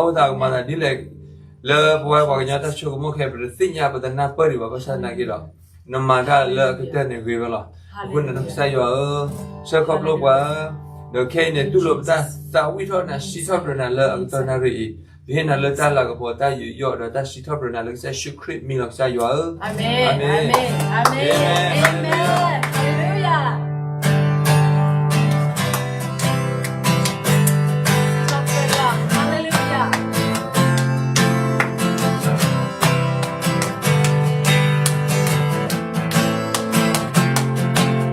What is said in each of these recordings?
အဃိသတးကမၤသးဒ်လဲၣ် လၢပဝဲပှၤကညီတၢ်ဆိကမိၣ်ခဲအံၤ ပတသ့ၣ်ညါ ပတနၢ်ပၢၢ်ဒံးဘၣ် ဘၣ်ဆၣ်သနာ်က့ဒီး နမၤတၢ်လၢအကတၢၢ်န့ၣ်ဂ့ၤဝဲလီၤ. အဃိန့ၣ်ဒီးကစၢ်ယွၤဧၢ, ဆှၢခီဖျိပှၤဧၢ, ဒီးခဲအံၤန့ၣ် တူၢ်လိာ်ပတၢ်သးဝံၣ်ထီၣ်နၤ စံးထီၣ်ပတြၢၤနၤလၢအကတီၢ်နၣ်ရံၣ်အံၤ, ပဟ့ၣ်နၤလၢတၢ်လၤကပီၤ တၢ်ယူးယီၣ်ဒီးတၢ်စံးထီၣ်ပတြၢၤနၤလၢကစၢ်ယ့ၣ်ၡူးခရံာ်မံၤလီၤ ကစၢ်ယွၤဧၢ. အၤမ့ၣ်, အၤမ့ၣ်, အၤမ့ၣ်, အၤမ့ၣ်, ဟါလ့လူယၤ. Hallelujah.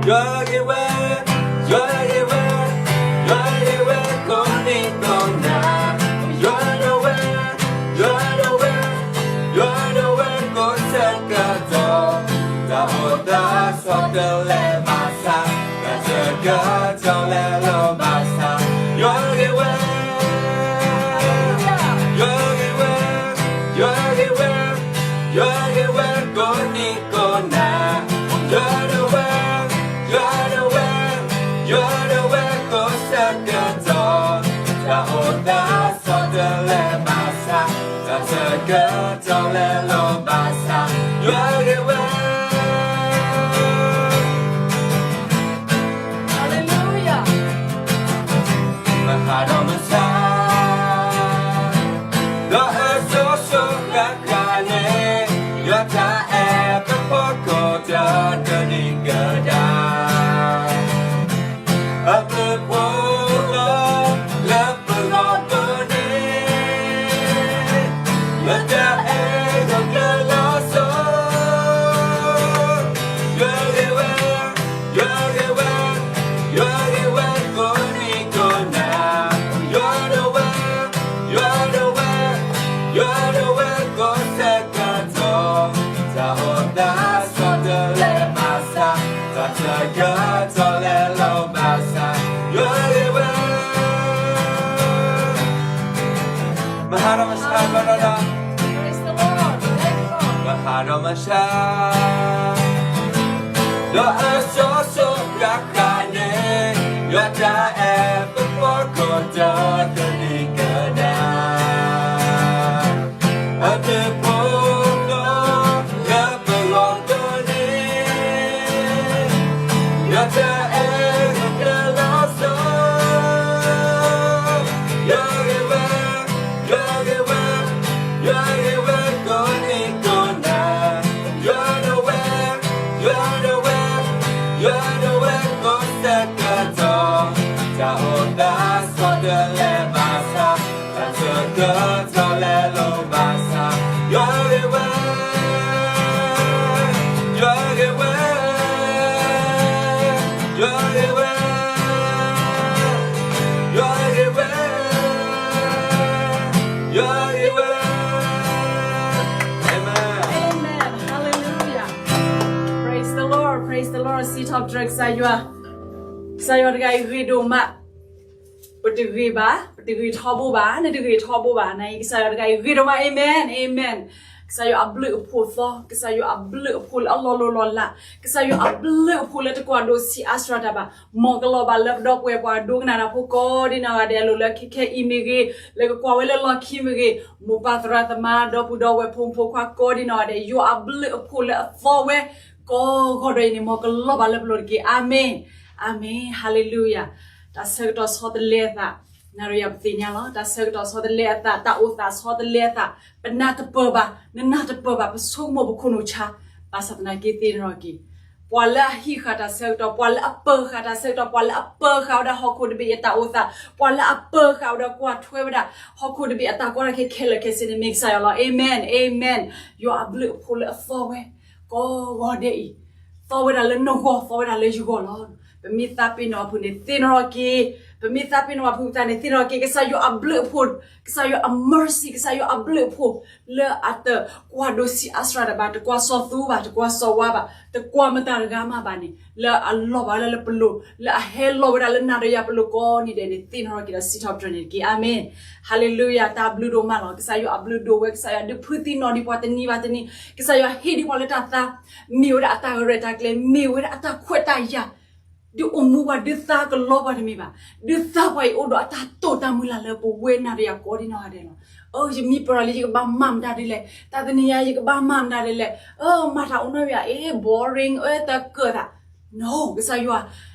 ယွၤဂ့ၤဝဲ, ယွၤဂ့ၤဝဲ, ယွၤဂ့ၤဝဲကိးနံၤကိးနၤ, ယွၤဒိၣ်ဝဲ, ယွၤဒိၣ်ဝဲ, ယွၤဒိၣ်ဝဲကိးဆၢကတီၢ်, တၢ်အိၣ်သးဆီတလဲဘၣ်ဆၣ်, တၢ်ဆၢကတီၢ်လဲၤလီၤဘၣ်ဆၣ်, ယွၤဂ့ၤဝဲ, ယွၤဂ့ၤဝဲ, ယွၤဂ့ၤဝဲ, ယွၤဂ့ၤဝဲကိးနံၤကိးနၤ, ယွၤဒိၣ်ဝဲ, ယွၤဒိၣ်ဝဲ, ယွၤဒိၣ်ဝဲကိးဆၢကတီၢ်, တၢ်အိၣ်သးဆီတလဲဘၣ်ဆၣ်, တၢ်ဆၢကတီၢ်လဲၤလီၤဘၣ်ဆၣ်, ယွၤဂ့ၤဝဲ. Hallelujah. မဟါဒီးမဆါ, ဒီးအစိၤစိၤဃၣ်ဃၣ်န့ၣ်, ယွၤတၢ်အဲၣ်ပဖီခိၣ်ဒီးကဒံကဒါ, အဘျုးအဖှိၣ်လၢပဂီၢ်ဒိၣ်န့ၣ်, ယွၤတၢ်အဲၣ်ဂီၤကျၢၤလီၤစိၤ, ယွၤဂ့ၤဝဲ, ယွၤဂ့ၤဝဲ, ယွၤဂ့ၤဝဲကိးနံၤကိးနၤ, ယွၤဒိၣ်ဝဲ, ယွၤဒိၣ်ဝဲ, ယွၤဒိၣ်ဝဲကိးဆၢကတီၢ်, တၢ်အိၣ်သးဆီတလဲဘၣ်ဆၣ်, တၢ်ဆၢကတီၢ်လဲၤလီၤဘၣ်ဆၣ်, ယွၤဂ့ၤဝဲ. မဟါဒီးမဆါ, Praise the Lord. မဟါဒီးမဆါ, ဒီးအစိၤစိၤဃၣ်ဃၣ်န့ၣ်, ယွၤတၢ်အဲၣ်ပဖီခိၣ်ဒီးကဒံကဒါ, အဘျုးအဖှိၣ်လၢပဂီၢ်ဒိၣ်န့ၣ်, ယွၤတၢ်အဲၣ်ဂီၤကျၢၤလီၤစိၤ, ယွၤဂ့ၤဝဲ, ယွၤဂ့ၤဝဲ, ယွၤဂ့ၤဝဲကိးနံၤကိးနၤ, ယွၤဒိၣ်ဝဲ, ယွၤဒိၣ်ဝဲ, ယွၤဒိၣ်ဝဲကိးဆၢကတီၢ်, တၢ်အိၣ်သးဆီတလဲဘၣ်ဆၣ်, တၢ်ဆၢကတီၢ်လဲၤလီၤဘၣ်ဆၣ်, ယွၤဂ့ၤဝဲ, ယွၤဂ့ၤဝဲ, ယွၤဂ့ၤဝဲ, ယွၤဂ့ၤဝဲ, ယွၤဂ့ၤဝဲ. Amen. Amen. Hallelujah. Praise the Lord. Praise the Lord. စံးထီၣ်ပတြၢၤကစၢ်ယွၤ, ကစၢ်ယွၤတဂၤအံၤဂ့ၤဒိၣ်မး. ပတဂ့ၤဘၣ်, ပတဂ့ၤထီဘိဘၣ်, နတဂ့ၤထီဘိဘၣ်, နကစၢ်ယွၤတဂၤအံၤဂ့ၤဒိၣ်မး, Amen, Amen. ကစၢ်ယွၤအဘျုးအဖှိၣ်သီ, ကစၢ်ယွၤအဘျုးအဖှိၣ်လၢအလီၤလိၤလီၤလး, ကစၢ်ယွၤအဘျုးအဖှိၣ်လၢတကွၢ်ဒိးဆံးအါစှၤတၢ်ဘၣ်, မ်ကလီၤဘၣ်လၢပဒီပုၢ်ဝဲၢ်ပှၤဒိကနၣ်တၢ်ဖိကိးဒ်နီၢ်ဂၤဒဲး အလိၤလၢခဲခဲအံၤမ့ၢ်ဂ့ၤ, လၢကကွၢ်ဝဲလၢလီၢ်ခံမ့ၢ်ဂ့ၤ, မိၢ်ပၢ်သရၣ်သမါ ဒီပုၢ်ဒီဝဲၢ်ဖိမုၣ်ဖိခွါကိးဒ်နီၢ်ဂၤဒဲး, ယွၤအဘျုးအဖှိၣ်လၢအသီဝဲ ကိးဂီၤဒဲးအံၤန့ၣ် မ်ကလီၤဘၣ်လၢပလိၤတက့ၢ်. အၤမ့ၣ်, အၤမ့ၣ်, ဟါလ့လူယၤ. တၢ်ဆၢကတီၢ်ဆီတလဲအသး, နၤဒီးယၤပသ့ၣ်ညါလီၤ. တၢ်ဆၢကတီၢ်ဆီတလဲအသး, တၢ်အိၣ်သးဆီတလဲအသး, ပနၢ်တပၢၢ်ဘၣ်, နနၢ်တပၢၢ်ဘၣ်, ပဆိကမိၣ်ပခိၣ်နူာ်ဆါ, ဘၣ်ဆၣ်သနာ်က့သ့ၣ်နီၣ်ထီၣ်က့ၤ, ပှၤလၢအဟံးဃာ်တၢ်ဆၢကတီၢ်, ပှၤလၢအပၢၤဃာ်တၢ်ဆၢကတီၢ်, ပှၤလၢအပၢၤဃာ်ဝဲဒၣ်ဟီၣ်ခိၣ်တဘ့ၣ်အတၢ်အိၣ်သး, ပှၤလၢအပၢၤဃာ်ဝဲဒၣ်ကွၢ်ထွဲဝဲဒၣ် ဟီၣ်ခိၣ်တဘ့ၣ်အတၢ်ကီတၢ်ခဲခဲလၢာ်ခဲဆ့န့ၣ် မ့ၢ်ကစၢ်ယွၤလီၤ. အၤမ့ၣ်, အၤမ့ၣ်. ယွၤအဘျုးအဖှိၣ်လၢအသီဝဲ ကိးဂီၤဒဲးအံၤ, သီဝဲဒၣ်လၢနဂီၢ်, သီဝဲဒၣ်လၢယဂီၢ်လီၤ. ပမ့ၢ်သးပ့ၤနီၣ်အဖုၣ်န့ၣ်သ့ၣ်နီၣ်ထီၣ်က့ၤ, ပမ့ၢ်သးပ့ၤနီၣ်အဖုၣ်ပသးန့ၣ်သ့ၣ်နီၣ်ထီၣ်က့ၤ, ကစၢ်ယွၤအဘျုးအဖှိၣ်, ကစၢ်ယွၤအ mercy, ကစၢ်ယွၤအဘျုးအဖှိၣ် လၢအတကွၢ်ဒိးဆံးအါစှၤတၢ်ဘၣ်, တကွၢ်စီၤသူဘၣ်, တကွၢ်စီၤဝါဘၣ်, တကွၢ်မတၤတဂၤမးဘၣ်န့ၣ်, လၢအလီၤဘၣ်လၢပလိၤ, လၢအဟဲလီၤဝဲဒၣ်လၢနၤဒီးယၤပလိၤကိးနံၤဒဲးန့ၣ် သ့ၣ်နီၣ်ထီၣ်က့ၤဒီးစံးထီၣ်ပတြၢၤန့ၣ်တက့ၢ်. အၤမ့ၣ်. ဟါလ့လူယၤ. တၢ်ဘျုးဒိၣ်မးလီၤ. ကစၢ်ယွၤအဘျုးဒိၣ်ဝဲ, ကစၢ်ယွၤဒုးဖုးသံနီၣ်ဒံးပှၤတနံၤဘၣ်တနံၤ, ကစၢ်ယွၤဟ့ၣ်ဒံးပှၤလၢတၢ်သါ, မ့ၢ်ဝဲဒၣ်အတၢ်ရဲၣ်တၢ်ကျဲၤ, မ့ၢ်ဝဲဒၣ်အတၢ်ခွဲးတၢ်ယာ်, ဒုးအိၣ်မူပှၤ, ဒုးသါကလီပှၤတမ့ၢ်ဘၣ်, ဒုးသါပှၤအံၤအိၣ်ဒီးအတၢ်တိာ်တၢ်မုၢ်လၢ်လၢပဝဲနၤဒီးယၤကိးဒံနီၢ်ဂၤဒဲးလီၤ. ယမံပၢၢ်လံ ယကဘၣ်မၤမတၤဒ်လဲၣ်, တၢ်တနံၤညါ ယကဘၣ်မၤမတၤဒ်လဲၣ်, မၤတၢ်အိၣ်နီတမံၤဘၣ်, အ့ boring အၢ တကၢၢ်သး, နီၢ် ကစၢ်ယွၤ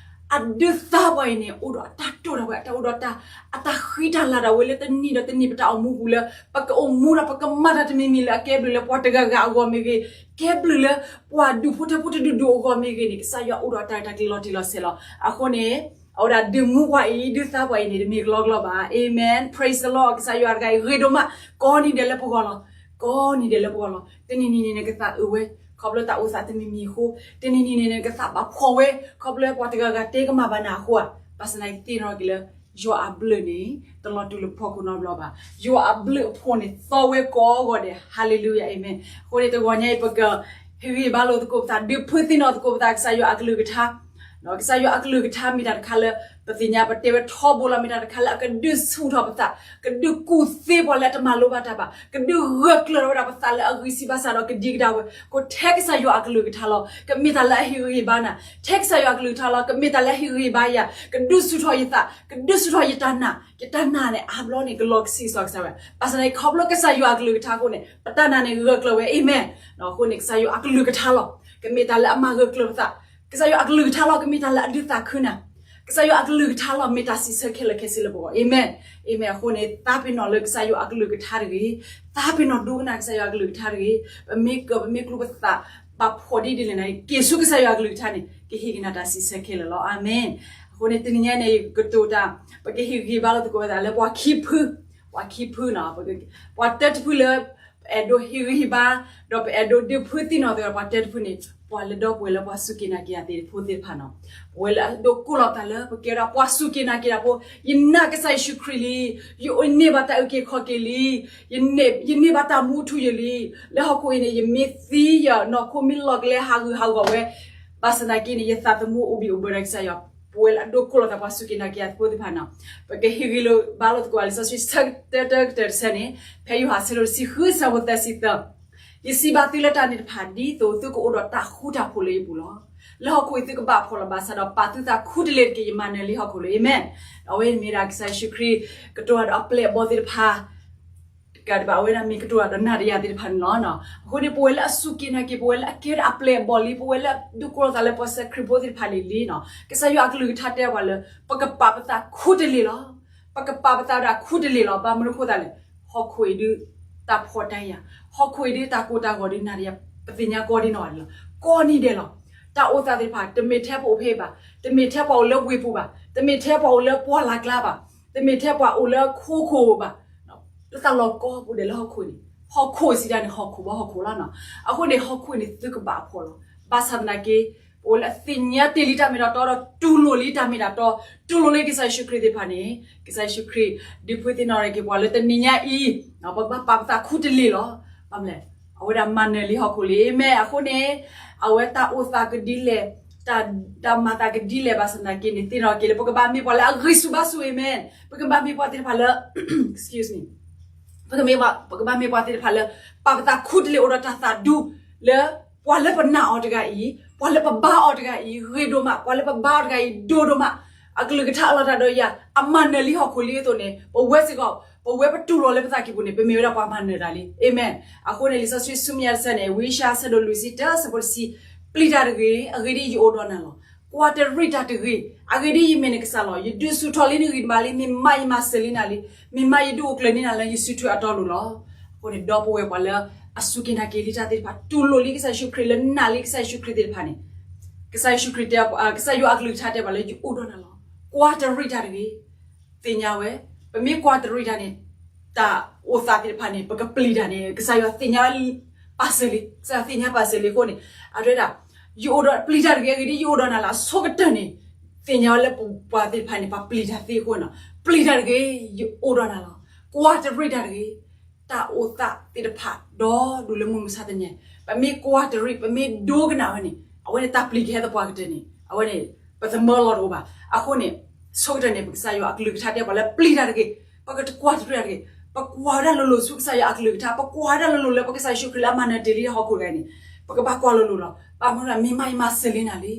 အဒုးသါပှၤအံၤန့ၣ် အိၣ်ဒီးအတၢ်တိာ်တၢ်ဝဲ, အတၢ်အိၣ်ဒီးတၢ်, အတၢ်ဃံတၢ်လၤဒၣ်ဝဲလၢတနံၤဒီးတနံၤ ပတၢ်အိၣ်မူပူၤလၢ ပကအိၣ်မူဒီးပကမၤတၢ်တမံၤမံၤလၢအကဲဘျုးလၢပှၤတဂၤဂၤအဂီၢ်မ့ၢ်ဂ့ၤ, ကဲဘျုးလၢပှၤဒူၣ်ဖိထၢဖိတဒူၣ်ဒူၣ်အဂီၢ်မ့ၢ်ဂ့ၤန့ၣ် ကစၢ်ယွၤအိၣ်ဒီးတၢ် တၢ်ကျဲၤလီၤတံၢ်လီၤဆဲးလီၤ. အဃိန့ၣ် အဝဲဒၣ်ဒုးမူပှၤအံၤ ဒုးသါပှၤအံၤန့ၣ် တမ့ၢ်ကလီကလီဘၣ်. Amen. Praise the Lord. ကစၢ်ယွၤတဂၤအံၤဂ့ၤဒိၣ်မး, ကိးနံၤဒဲးလၢပဂီၢ်လီၤ. ကိးနံၤဒဲးလၢပဂီၢ်လီၤ. တနံၤနံၤန့ၣ် နကသးအုးဝဲ ခီဖျိတၢ်အိၣ်သးတမံၤမံၤအဃိ, တနံၤနံၤန့ၣ် နကသးဘၣ်ဖှီၣ်ဝဲ ခီဖျိပှၤတဂၤဂၤတဲကမၣ်ဘၣ်နၤအဃိဧါ. ဘၣ်ဆၣ်သနာ်က့သ့ၣ်နီၣ်က့ၤလၢ ယွၤအဘျုးန့ၣ် တလီၤတူာ်လၢပဖီခိၣ်နီတဘျီဘၣ်. ယွၤအဘျုးအဖှိၣ်န့ၣ် သီဝဲကိးဂီၤဒဲး. Hallelujah. Amen. အဃိန့ၣ် တဂီၤညါအံၤ ပကဟ့ၣ်ဂံၢ်ဘါလိာ်သကိးပသး, ဒုးဖုသ့ၣ်နီၣ်သကိးပသး ကစၢ်ယွၤအကလုၢ်ကထါ ကစၢ်ယွၤအကလုၢ်ကထါမ့ၢ်တၢ်တခါလၢ ပသ့ၣ်ညါပတဲဝဲထီဘိလီၤ, မ့ၢ်တၢ်တခါလၢအကဒုးဆူၣ်ထီၣ်ပသး, ကဒုးကူၣ်သ့ပှၤလၢအတမၤလိဘၣ်တၢ်ဘၣ်, ကဒုးဂၢၢ်ကျၢၤထီၣ်ဝဲဒၣ်ပသးလၢအဂံၢ်စၢ်ဘါစၢ်ဒီးကဒံကဒါဝဲ, ကထဲကစၢ်ယွၤအကလုၢ်ကထါလီၤ. ကမ့ၢ်တၢ်လၢအဟ့ၣ်ဂံၢ်ဟ့ၣ်ဘါနၤ, ထဲကစၢ်ယွၤအကလုၢ်ကထါလီၤ. ကမ့ၢ်တၢ်လၢအဟ့ၣ်ဂံၢ်ဟ့ၣ်ဘါယၤ, ကဒုးဆူၣ်ထီၣ်ယသး, ကဒုးဆူၣ်ထီၣ်ယတၢ်နာ်, ယတၢ်နာ်န့ၣ် အါဘျီန့ၣ် ကလီၤကဆံးစီၤကစၢ်ဝဲ. ဘၣ်ဆၣ်သနာ်က့ ခီဖျိကစၢ်ယွၤအကလုၢ်ကထါအဃိန့ၣ် ပတၢ်နာ်န့ၣ်ဂၢၢ်ကျၢၤဝဲ. Amen. အဃိန့ၣ် ကစၢ်ယွၤအကလုၢ်ကထါလီၤ. ကမ့ၢ်တၢ်လၢအမၤဂၢၢ်ကျၢၤပသး, ကစၢ်ယွၤအကလုၢ်ကထါလီၤ. ကမ့ၢ်တၢ်လၢအဒုးသးခုနၤ, ကစၢ်ယွၤအကလုၢ်ကထါလီၤ. မ့ၢ်တၢ်စံးဆၢခဲလၢာ်ခဲဆ့လၢပဂီၢ်. Amen. Amen. အဃိန့ၣ် သးပ့ၤနီၣ်လၢကစၢ်ယွၤအကလုၢ်ကထါတဂ့ၤ, သးပ့ၤနီၣ်ဒိကနၣ်ကစၢ်ယွၤအကလုၢ်ကထါတဂ့ၤ, ပမ့ၢ်ကၢၢ်ပမ့ၢ်ကျိပသး ဘၣ်ဖှီၣ်ဒ်ဒ်လဲၣ်န့ၣ် က့ၤဆူကစၢ်ယွၤအကလုၢ်ကထါန့ၣ် ကဟ့ၣ်က့ၤနၤတၢ်စံးဆၢခဲလၢာ်လီၤ. အၤမ့ၣ်. အဃိန့ၣ် တနံၤညါန့ၣ် ယကတိၤတၢ်, ပကဟ့ၣ်ဂံၢ်ဘါလိာ်သကိးပသးလၢပှၤခံဖု, ပှၤခံဖုန့ၣ်, ပှၤတၢတဖုလၢ ပအဲၣ်ဒိးဟ့ၣ်ဂံၢ်ဟ့ၣ်ဘါ, ဒီးပအဲၣ်ဒိးဒုးဖုသ့ၣ်နီၣ်သကိး ပှၤတၢတဖုန့ၣ် ပှၤလၢဒီပုၢ်ဝဲၢ်လၢပှၤစူၢ်က့ၤနာ်က့ၤတၢ်သ့ၣ်တဖၣ်သ့ၣ်တဖၣ်န့ၣ်, ပဝဲလၢအဒိးကိးလီၤပသးလၢ ပကဲဝဲဒၣ်ပှၤစူၢ်က့ၤနာ်က့ၤတၢ်ဖိ, ယနာ်ကစၢ်ယ့ၣ်ၡူးခရံာ်လံ, ယန့ၢ်ဘၣ်တၢ်အုၣ်က့ၤခီၣ်က့ၤလံ, ယန့ၢ်ဘၣ်တၢ်မူထူယိာ်လံ, လၢဟီၣ်ခိၣ်အံၤန့ၣ် ယမ့ၢ်သံယနီၢ်ခိမ့ၢ်လီၤကလဲဟးဂူာ်ဟးဂီၤဝဲ, ဘၣ်ဆၣ်သနာ်က့န့ၣ် ယသးသမူအိၣ်ဘံၣ်အိၣ်ဘၢဒီးကစၢ်ယွၤ, ပဝဲလၢအဒိးကိးလီၤသးပှၤစူၢ်က့ၤနာ်က့ၤတၢ်ဖိသ့ၣ်တဖၣ်န့ၣ်, ပကဟ့ၣ်ဂံၢ်လိာ်ဘါလိာ်သကိးလံာ်စီဆှံဆၢကတၢၢ်တၢ်တၢၢ်တဆၢန့ၣ်, ဖဲယိၤဟၣ်အဆၢဒိၣ်တဆံဃုအဆၢဖိသၢဆံသၢ ယစံးဘၣ်သုလၢတၢ်န့ၣ်တဖၣ် ဒ်သိးသုကအိၣ်ဒီးတၢ်ဃူတၢ်ဖိးလၢယပူၤလီၤ. လၢဟီၣ်ခိၣ်အံၤသုကဘၣ်ဖှီၣ်လီၤဘၣ်ဆၣ်ဒီး ပာ်သုသးခူတလ့ၢ်တက့ၢ်, ယမၤနၢၤလံဟီၣ်ခိၣ်လံ. အၤမ့ၣ်. အဝဲန့ၣ်မ့ၢ်ဒၣ်ကစၢ်ယ့ၣ်ၡူးခရံာ် ကတိၤတၢ်ဒီးအပျဲၢ်အဘီၣ်သ့ၣ်တဖၣ် တကးဒံးဘၣ် အဝဲဒၣ်မ့ၢ်ကတိၤတၢ်ဒီးနၤဒီးယၤသ့ၣ်တဖၣ်န့ၣ်လီၤ. အဃိန့ၣ် ပဝဲလၢအစူၢ်က့ၤနာ်က့ၤ ပဝဲလၢအကဲဒၣ်အပျဲၢ်အဘီၣ်လံ ပဝဲလၢဒိးကိးလီၤသးလၢပှၤစဲခရံာ်ဖိသ့ၣ်တဖၣ်န့ၣ်လံန့ၣ်, ကစၢ်ယွၤအကလုၢ်ကထါတဲပှၤလၢ ပကပာ်ပသးခူတလ့ၢ်လီၤ. ပကပာ်ပသးဒၣ်ခူတလ့ၢ်လီၤ. ဘၣ်မနုၤအဃိသတးလဲၣ်, ဟီၣ်ခိၣ်အံၤဒုး တၢ်ဖှီၣ်တၢ်ယာ်, ဟီၣ်ခိၣ်အံၤဒုးတၢ်ကိၢ်တၢ်ဂီၤဒုးနၤဒီးယၤ ပသ့ၣ်ညါကိးဒ်နီၢ်ဂၤဒဲးလီၤ. ကိးနံၤဒဲးလီၤ. တၢ်အိၣ်သးသ့ၣ်တဖၣ် တမ့ၢ်ထဲပအိၣ်ဖဲအံၤဘၣ်, တမ့ၢ်ထဲပှၤအိၣ်လၢဝ့ၢ်ပူၤဘၣ်, တမ့ၢ်ထဲပှၤအိၣ်လၢပှၢ်လၢ်ကျါဘၣ်, တမ့ၢ်ထဲပှၤအိၣ်လၢခိခိၣ်ဘၣ်, လၢတၢ်လီၢ်ကိးပူၤဒဲးလၢဟီၣ်ခိၣ်န့ၣ်, ဟီၣ်ခိၣ်စံးတၢ်န့ၣ် ဟီၣ်ခိၣ်ဘၣ်ဟီၣ်ခိၣ်လီၤ. အဃိန့ၣ် ဟီၣ်ခိၣ်န့ၣ်သုကဘၣ်ဖှီၣ်လီၤ. ဘၣ်ဆၣ်သနာ်က့ ပဝဲလၢအသ့ၣ်ညါတ့ၢ်လံတၢ်မ့ၢ်တၢ်တီ ဒီးတူၢ်လိာ်လံတၢ်မ့ၢ်တၢ်တီ, တူၢ်လိာ်လံကစၢ်ယ့ၣ်ၡူးခရံာ်သ့ၣ်တဖၣ်န့ၣ်, ကစၢ်ယ့ၣ်ၡူးခရံာ် ဒုးဖုသ့ၣ်နီၣ်က့ၤပှၤလၢတနံၤညါအံၤ, ပကဘၣ်ပာ်ပသးခူတလ့ၢ်လီၤ. ဘၣ်မနုၤလဲၣ်, အဝဲဒၣ်မၤနၢၤလံဟီၣ်ခိၣ်လံ. အၤမ့ၣ်. အဃိန့ၣ် အဝဲတၢ်အိၣ်သးကဒ်လဲၣ်, တၢ်, တၢ်မၤသးကဒ်လဲၣ်ဘၣ်ဆၣ်သနာ်က့န့ၣ် သ့ၣ်နီၣ်က့ၤလၢပကဘၣ်မ့ၢ်ပှၤလၢအဂံၢ်ဆူၣ်ဘါဆူၣ်. အၤမ့ၣ်. ပကဘၣ်မ့ၢ်ပှၤသ့ၣ်တဖၣ်လၢ ပကမ့ၢ်, ပကဘၣ်မ့ၢ်ပှၤသ့ၣ်တဖၣ်လၢ ပာ်ပသးခူတလ့ၢ် အိၣ်ဒီးတၢ်သးဒူလၢ ပှၤလၢပနာ်အီၤတဂၤအံၤ, ပှၤလၢပဘါအီၤတဂၤအံၤ ဂ့ၤဒိၣ်မး, ပှၤလၢပဘါအီၤတဂၤအံၤ ဒိၣ်ဒိၣ်မး, အကလုၢ်ကထါအလီၢ်တၢ်ဒီးယၤ အမၤနၢၤလံဟီၣ်ခိၣ်လံအသိးန့ၣ် ပဝဲစ့ၢ်ကီး ပဝဲပတူၢ်လိာ်လၢပသးကံၢ်ပူၤန့ၣ် ပမ့ၢ်ဝဲဒၣ်ပှၤမၤနၢၤတၢ်လံ. အၤမ့ၣ်. အဃိန့ၣ် လံာ်စီဆှံဆူမဲာ်ညါတဆၢန့ၣ် ဝံယၡါယၤ အဆၢဒိၣ်လွံၢ်ဆံတၢ အဆၢဖိတဆံ, ပျံၤတၢ်တဂ့ၤ, အဂ့ၢ်ဒ်အံၤ ယအိၣ်ဒီးနၤလီၤ. ကွၢ်တရံးတၢ်တဂ့ၤ, အဂ့ၢ်ဒ်အံၤ ယမ့ၢ်နကစၢ်လီၤ. ယဒုးဆူၣ်ထီၣ်လံနဂံၢ်နဘါလံ, မ့ၢ်မးယမၤစၢၤလံနၤလံ, မ့ၢ်မးယဒုးအိၣ်ကျၢၤန့ၢ်နၤလၢယစုထွဲအတီအလိၤလီၤ. အဃိန့ၣ် ဒီပုၢ်ဝဲၢ်ပှၤလၢအစူၢ်က့ၤနာ်က့ၤလံတၢ်သ့ၣ်တဖၣ်, တူၢ်လိာ်လံကစၢ်ယ့ၣ်ၡူးခရံာ် လၢနာ်လံကစၢ်ယ့ၣ်ၡူးခရံာ်သ့ၣ်တဖၣ်န့ၣ်, ကစၢ်ယ့ၣ်ၡူးခရံာ်တဲ, ကစၢ်ယွၤအကလုၢ်ကထါတဲပှၤလၢ ယအိၣ်ဒီးနၤလီၤ. ကွၢ်တရံးတၢ်တဂ့ၤ. သ့ၣ်ညါဝဲ, ပမ့ၢ်ကွၢ်တရံးတၢ်န့ၣ် တၢ်အိၣ်သးသ့ၣ်တဖၣ်န့ၣ် ပကပျံၤတၢ်န့ၣ် ကစၢ်ယွၤသ့ၣ်ညါပာ်စၢၤလံ, ကစၢ်ယွၤသ့ၣ်ညါပာ်စၢၤလံအဃိန့ၣ်, အဝဲဒၣ်, ယအိၣ်ဒီးပျံၤတၢ်တဂ့ၤ, အဂ့ၢ်ဒ်အံၤ ယအိၣ်ဒီးနၤလီၤ. အဆိကတၢၢ်န့ၣ် သ့ၣ်ညါဝဲလၢပှၤသ့ၣ်တဖၣ်န့ၣ် ပှၤပျံၤတၢ်သ့အဃိန့ၣ်, ပျံၤတၢ်တဂ့ၤ, ယအိၣ်ဒီးနၤလီၤ. ကွၢ်တရံးတၢ်တဂ့ၤ. တၢ်အိၣ်သးသ့ၣ်တဖၣ် ဒီဒူၣ်လၢမုၢ်မဆါတနံၤ, ပမ့ၢ်ကွၢ်တရံး ပမ့ၢ်ဒိကနၣ်ဝဲန့ၣ် အဝဲန့ၣ်တၢ်ပျံၤကဟဲသပှၢ်ကတၢၢ်န့ၣ် အဝဲန့ၣ် ပသမၢလီၤတအိၣ်ဘၣ်. အဃိန့ၣ် ဆိကတၢၢ်န့ၣ် ပကစၢ်ယွၤအကလုၢ်ကထါတဲပှၤလၢပျံၤတၢ်တဂ့ၤ, ပကကွၢ်တရံးတၢ်တဂ့ၤ, ပကွၢ်ဝဲဒၣ်လိၤလိၤဆူကစၢ်ယွၤအကလုၢ်ကထါ, ပကွၢ်ဝဲဒၣ်လိၤလိၤလၢပကစၢ်ယ့ၣ်ၡူးခရံာ်လၢအမၤနၢၤတ့ၢ်လံဟီၣ်ခိၣ်တဂၤန့ၣ်, ပကဘၣ်ကွၢ်လိၤလိၤလီၤ. ဘၣ်မနုၤလဲၣ်, မ့ၢ်မးယမၤစၢၤလံနၤလံ.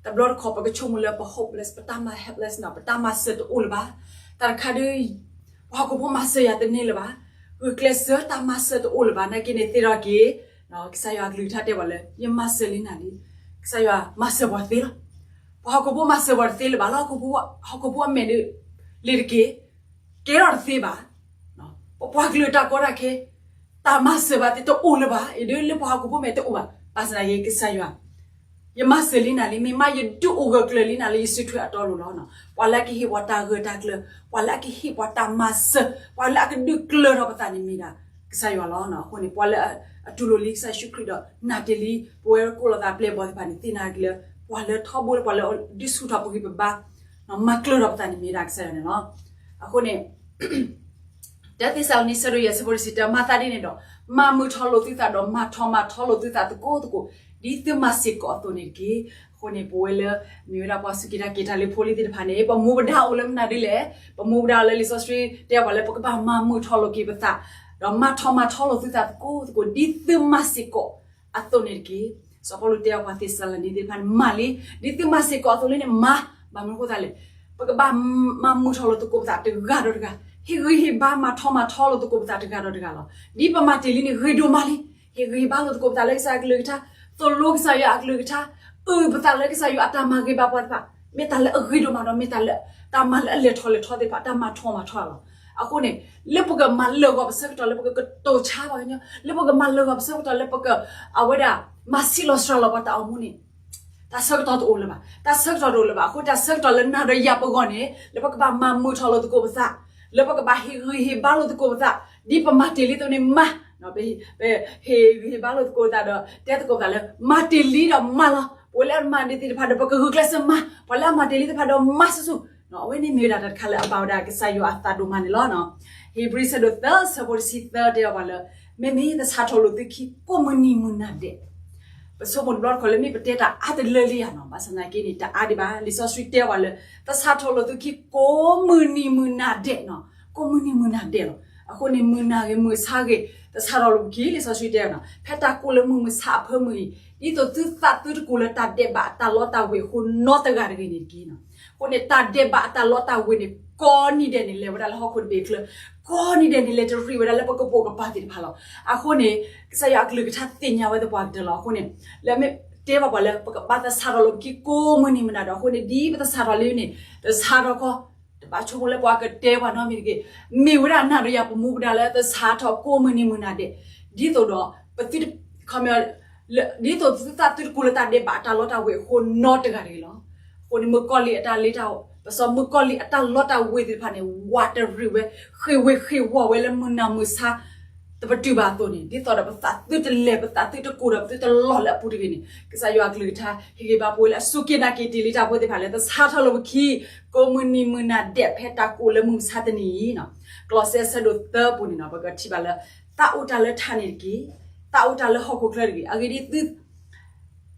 တဘျီတခီၣ် ပကဆိကမိၣ်လၢပ hopeless, ပတၢ်မၤ helpless န့ၣ်, ပတၢ်မၤစၢၤတအိၣ်လၢၤဘၣ်. တၢ်တခါဒုး ပှၤဟီၣ်ခိၣ်ဖိမၤစၢၤယၤတန့ၢ်လၢၤဘၣ်. ဂုာ်ကျဲးစၢးတၢ်မၤစၢၤတအိၣ်လၢၤဘၣ် နာ်က့န့ၣ်သ့ၣ်နီၣ်က့ၤ ကစၢ်ယွၤအကလုၢ်ကထါတဲပှၤလၢ ယမၤစၢၤလံနၤလံ, ကစၢ်ယွၤမၤစၢၤပှၤသ့လီၤ. ပှၤဟီၣ်ခိၣ်ဖိမၤစၢၤပှၤတသ့လၢၤဘၣ်လီၤ. ဟီၣ်ခိၣ်ဖိအမဲာ်ဒုး လ့ၤတက့ၢ်, ကဲထီၣ်တသ့ဘၣ်. ပပှၤကလုာ်တၢ်ကီတၢ်ခဲ တၢ်မၤစၢၤဘၣ်သ့ၣ်တအိၣ်လၢၤဘၣ်. အံၤဒုးလၢပှၤဟီၣ်ခိၣ်ဖိမဲာ်တအိၣ်ဘၣ်. ဘၣ်ဆၣ်သနာ်က့ ကစၢ်ယွၤ ယမၤစၢၤလံနၤလံ, မ့ၢ်မးယဒုးအိၣ်ဂၢၢ်ကျၢၤလံနၤလၢယစုထွဲအတီအလိၤလီၤ. ပှၤလၢအကဟ့ၣ်ပှၤတၢ်ဂၢၢ်တၢ်ကျၢၤ, ပှၤလၢအကဟ့ၣ်ပှၤတၢ်မၤစၢၤ, ပှၤလၢအကဒုးကျၢၤထီၣ်ပသးန့ၣ်မ့ၢ်ဒၣ်ကစၢ်ယွၤလီၤ. အဃိန့ၣ် ပှၤလၢအတူၢ်လိာ်လံကစၢ်ယ့ၣ်ၡူးခရံာ်ဒီးနာ်တ့ၢ်လံ ပဝဲကိးလီၤသးပျဲၢ်ဘီၣ်သ့ၣ်တဖၣ်န့ၣ် သ့ၣ်နီၣ်က့ၤလၢ ပှၤလၢထီဘိလၢပှၤလၢဒုးဆူၣ်ထီၣ်ပဂံၢ်ပဘါ မၤကျၢၤထီၣ်ပသးန့ၣ်မ့ၢ်ဒၣ်ကစၢ်ယွၤန့ၣ်လီၤ. အဃိန့ၣ် တၢသ့းစၤလနံ ဆၢဒိၣ်ယဲၢ် ဆၢဖိတဆံတၢ မၤသးဒ်န့ၣ်ဒီး မၤမုာ်ထီၣ်လိာ်သုသးဒီး မၤထီၣ်မၤထီလိာ်သုသးသကိးသကိး ဒ်သုမၤစ့ၢ်ကီးအသိးန့ၣ်တက့ၢ်. အဃိန့ၣ် ပဝဲလၢ မ့ၢ်ဝဲဒၣ်ပှၤစူၢ်က့ၤနာ်က့ၤတၢ်လၢဖိလံၤသ့ၣ်တဖၣ်န့ၣ် ပမူပဒါအိၣ်လၢမနုၤဒ်လဲၣ်. ပမူပဒါလၢလံာ်စီဆှံတဲပှၤလၢ ပကဘၣ်မၤမုာ်ထီၣ်လိာ်က့ၤပသး ဒီးမၤထီၣ်မၤထီလိာ်သုသးသကိးသကိး ဒ်သုမၤစ့ၢ်ကီးအသိးန့ၣ်တက့ၢ်. စီၤပီလူးတဲပှၤသ့းစၤလနံသ့ၣ်တဖၣ်န့ၣ် မၤလံ, ဒ်သုမၤစ့ၢ်ကီးအသိးလံန့ၣ် မၤ, ဘၣ်မနုၤအဃိသတးလဲၣ်. ပကဘၣ်မၤမုာ်ထီၣ်လိာ်သကိးပသးတဂၤဒီးတဂၤ, ဟ့ၣ်ဂံၢ်ဟ့ၣ်ဘါမၤထီၣ်မၤထီလိာ်သကိးပသးတဂၤဒီးတဂၤလီၤ. ဒ်ပမၤတ့ၢ်လံန့ၣ် ဂ့ၤဒိၣ်မးလံ. ဟ့ၣ်ဂံၢ်ဟ့ၣ်ဘါလိာ်သကိးပသးလၢကစၢ်ယွၤအကလုၢ်ကထါ, သိၣ်လိကစၢ်ယွၤအကလုၢ်ကထါ, အုၣ်ပသးလၢကစၢ်ယွၤအတၢ်မၤဂ့ၤဘၣ်ပှၤသ့ၣ်တဖၣ်, မ့ၢ်တၢ်လၢအဂ့ၤဒိၣ်မးဒီး မ့ၢ်တၢ်လၢ တၢ်မၤလၢအလဲၤထီၣ်လဲၤထီသ့ၣ်တဖၣ် တၢ်မၤထီၣ်မၤထီလီၤ. အဃိန့ၣ် လၢပကမၤလၢာ်ဂီၤပဆၢကတီၢ်လၢပကကတိၤဆါပှၤကညီ, လၢပကမၤလၢာ်ဂီၤပဆၢကတီၢ်လၢပက အဝဲဒၣ် မၤဆံးလီၤစှၤလီၤပှၤတၢ်အိၣ်မူန့ၣ် တၢ်ဆၢကတီၢ်တအိၣ်လၢၤဘၣ်, တၢ်ဆၢကတီၢ်တအိၣ်လၢၤဘၣ်. အဃိတၢ်ဆၢကတီၢ်လၢနၤဒီးယၤပဂီၢ်န့ၣ် လၢပကဘၣ်မၤမုာ်ထီၣ်လိာ်သကိးပသး, လၢပကဘၣ်ဟ့ၣ်ဂံၢ်ဟ့ၣ်ဘါလိာ်သကိးပသး, ဒ်ပမၤတ့ၢ်လံအသိးန့ၣ်မၤ, ပဟ့ၣ်ဂံၢ်ဟ့ၣ်ဘါလိာ်သကိးသးဒီး တဲသကိးသးလၢ မၤတ့ၢ်လံဒီးမၤလီၤ. ပဝဲလၢအမၤတ့ၢ်လံသ့ၣ်တဖၣ်ဒီး ပကဂုာ်ကျဲးစၢးမၤ, ပှၤလၢအမၤတ့ၢ်လံသ့ၣ်တဖၣ်ဒီးမၤဆူၣ်ဆူၣ်, အဝဲန့ၣ်မ့ၢ်ဝဲဒၣ်တၢ်တခါလၢအဘၣ်ဝဲဒၣ်ကစၢ်ယွၤအသးဒိၣ်မးန့ၣ်လီၤ. ဟ့းဘြံၤ ဆၢဒိၣ်သၢ ဆၢဖိတဆံသၢ တဲအီၤပှၤလၢ မ့မ့ၢ်သဆၣ်ထီၣ်လိာ်သုခံ ကိးမုၢ်နံၤမုၢ်နၤဒဲး ပဆိကမိၣ်တဘျီတခီၣ်လၢ မ့ၢ်ပတဲတၢ်အါတလၢလံဧါနီၤ, ဘၣ်ဆၣ်သနာ်က့န့ၣ် တအါဒံးဘၣ်. လံာ်စီဆှံတဲဝဲလၢ သဆၣ်ထီၣ်လိာ်သုခံ ကိးမုၢ်နံၤမုၢ်နၤဒဲးနီၤ, ကိးမုၢ်နံၤမုၢ်နၤဒဲးလီၤ. အဃိန့ၣ် မုၢ်နၤဂ့ၤ မုၢ်ဆါဂ့ၤ သဆၣ်ထီၣ်လိာ်ပခံ လံာ်စီဆှံတဲဝဲနီၤ, ဖဲတၢ်ကိးလၢမုၢ်မဆါအဖၢမုၢ်အံၤ ဒ်သိးသုသးသုတကိးလၢတၢ်ဒဲးဘးအတၢ်လီတၢ်ဝ့ၤအဃိ နီတဂၤတဂ့ၤန့ၣ်တက့ၢ်နီၤ. အဃိန့ၣ် တၢ်ဒဲးဘးအတၢ်လီတၢ်ဝ့ၤန့ၣ် ကိးနံၤဒဲးန့ၣ် လဲၤဝဲဒၣ်လၢဟီၣ်ခိၣ်တဘ့ၣ်အချၢ, ကိးနံၤဒဲးန့ၣ် လဲၤတရံးဝဲဒၣ်လၢပကပိာ်ကပၤသ့ၣ်တဖၣ်လီၤ. အဃိန့ၣ် ကစၢ်ယွၤအကလုၢ်ကထါသ့ၣ်ညါဝဲသပှၢ်ကတၢၢ်လီၤ. အဃိန့ၣ် လၢမ့ၢ်တဲဘၣ်ပှၤလၢ ပကဘၣ်သဆၣ်ထီၣ်လိာ်ပခံ ကိးမုၢ်နံၤမုၢ်နၤဒီး အဃိန့ၣ် ဒ်ပသဆၣ်ထီၣ်လံန့ၣ် သဆၣ်ထီၣ်ခီ တဘၣ်ဆိကမိၣ်လၢပှၤကတဲပှၤနီတမံၤတဂ့ၤ. မ့ၢ်ဝဲဒၣ်နၤဒီးယၤပမူပဒါလၢသဆၣ်ထီၣ်ကိးမုၢ်နံၤမုၢ်နၤဒဲး, ဒ်သိးဒီး ပသုတ ဒ်သိးသုသးသုတကိးလၢတၢ်ဒဲးဘးအတၢ်လီတၢ်ဝ့ၤအဃိနီတဂၤတဂ့ၤလီၤ. အဃိန့ၣ် မုၣ်ကီၤလံၢ်အတၢ်လ့တၢ် ပစီမုၣ်ကီၤလံၢ်အတၢ်လီတၢ်ဝ့ၤသ့ၣ်တဖၣ်န့ၣ် ဝးတရံးဝဲ ဃ့ၢ်ဝ့ၤဃ့ၢ်ဝီၤဝဲလၢမုၢ်နၤမုၢ်ဆါ တပတုာ်ဘၣ်အသိးန့ၣ် ဒ်သိးဒီးပသးသုတလဲၤ ပသးသုတကိးဒီး ပသုတလီၤလၢအပူၤတဂ့ၤန့ၣ် ကစၢ်ယွၤအကလုၢ်ကထါ ဟ့ၣ်ဂံၢ်ဘါပဝဲလၢအစူၢ်က့ၤနာ်က့ၤတ့ၢ်လံတၢ်ဖိသ့ၣ်တဖၣ်လၢ သဆၣ်ထီၣ်လိာ်ပခံ ကိးမုၢ်နံၤမုၢ်နၤဒဲး ဖဲတၢ်ကိးလၢမုၢ်မဆါတနံၤအံၤနီၤ. ကလီးစဲ ဆၢဒိၣ်သၢပူၤန့ၣ်နီၤ ပကထံၣ်ဘၣ်လၢ သးအိၣ်တၢ်လၢထးန့ၣ်တက့ၢ်, သးအိၣ်တၢ်လၢဟီၣ်ခိၣ်ချၢတဂ့ၤ. အဂ့ၢ်ဒ်အံၤ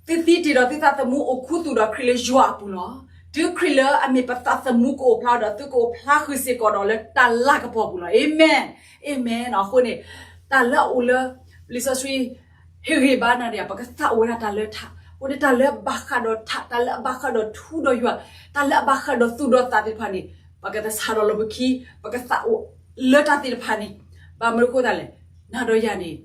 သုသံတ့ၢ်ဒီးသုသးသမူအိၣ်ခူသူၣ်ဒီးခရံာ်လၢယွၤအပူၤလီၤ. တုၤခရံာ်လၢအမ့ၢ်ပသးသမူကအိၣ်ဖျါဒီး သုကအိၣ်ဖျါဃုာ်စ့ၢ်ကီးဒီးလၢတၢ်လၤကပီၤပူၤလီၤ. အၤမ့ၣ်, အၤမ့ၣ်နီၤ. အဃိန့ၣ် တၢ်လၢအအိၣ်လၢ လံာ်စီဆှံ ဟ့ၣ်ဂံၢ်ဘါနၤဒီးယၤ ပကသးအိၣ်ဝဲဒၣ်တၢ်လၢထး, အဃိန့ၣ် တၢ်လၢအဘၣ်ဃးဒီးထး, တၢ်လၢအဘၣ်ဃးဒီးထူဒီးယွၤ, တၢ်လၢအဘၣ်ဃးဒီးသူၣ်ဒီးသးသ့ၣ်တဖၣ်န့ၣ် ပကသဆၣ်ထီၣ်လိာ်ပခံ, ပကသးအိၣ်လၢတၢ်သ့ၣ်တဖၣ်န့ၣ် ဘၣ်မနုၤအဃိသတးလဲၣ်, နၤဒီးယၤန့ၣ်